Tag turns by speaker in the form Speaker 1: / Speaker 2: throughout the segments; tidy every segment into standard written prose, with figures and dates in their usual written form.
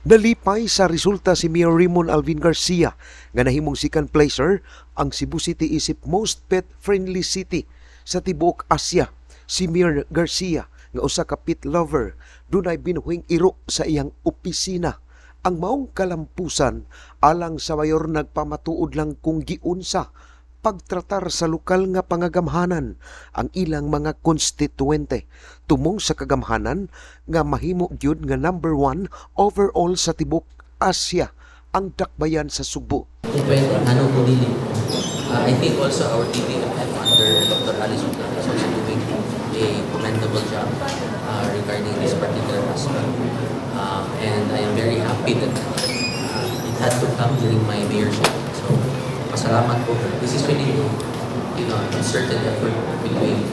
Speaker 1: Nalipay sa resulta si Mayor Raymond Alvin Garcia nga nahimong second placer ang Cebu City isip most pet friendly city sa tibuok Asia. Si Mayor Garcia nga usa ka pet lover, dunay binuhing iro sa iyang opisina. Ang maong kalampusan, alang sa mayor, nagpamatuod lang kung giunsa pagtratar sa lokal nga pangagamhanan ang ilang mga konstituente tumong sa kagamhanan nga mahimo gyud nga number one overall sa tibok Asia ang dakbayan sa Sugbo.
Speaker 2: Kung pwede, ano kung dili. I think also our DBMF under Dr. Alice Utlang is also doing a commendable job regarding this particular aspect. And I am very happy that it had to come during my mayorship. So, pasalamat po. This is really a concerted effort between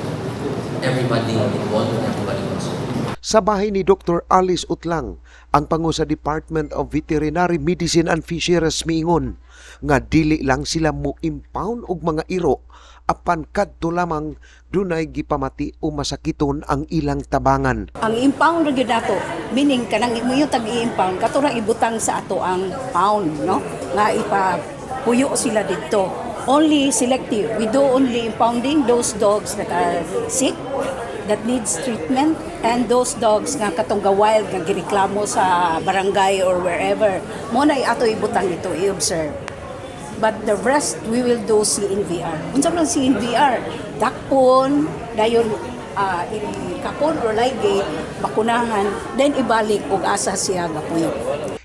Speaker 2: everybody involved and everybody concerned.
Speaker 1: Sa bahay ni Dr. Alice Utlang, ang pangu sa Department of Veterinary Medicine and Fisheries miingon nga dili lang sila mo impound og mga iro apan kadto lamang dunay gipamati o masakiton ang ilang tabangan.
Speaker 3: Ang impound ra gyud nato, meaning kanang imo yung tag i-impound, kato ra ibutang sa ato ang pound, no? Nga ipapuyo sila didto. Only selective. We do only impounding those dogs that are sick, that needs treatment, and those dogs nga katong ga wild nga gireklamo sa barangay or wherever. Mo na ato ibutang ito i-observe. But the rest, we will do CNVR. Unsa man ang CNVR? Dakpon, dayon ikapon or ligate, bakunahan, then ibalik og asa siya gapuyo.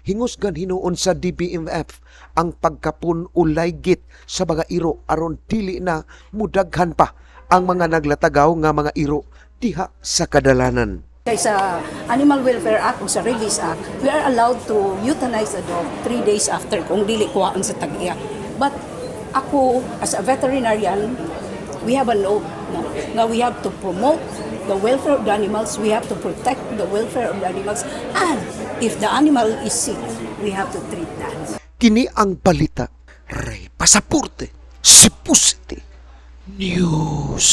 Speaker 1: Hingusgan hinuon sa DBMF ang pagkapon o laygit sa mga iro aron dili na mudaghan pa ang mga naglatagaw nga mga iro diha sa kadalanan.
Speaker 3: Kay sa Animal Welfare Act o sa Rabies Act, we are allowed to euthanize a dog 3 days after kung dili kuhaan sa tag-iya. But ako, as a veterinarian, we have an oath, no? Nga we have to promote the welfare of the animals, we have to protect the welfare of the animals, and if the animal is sick, we have to treat the animal.
Speaker 1: Kini ang balita. Ray Pasaporte, Cebu City News.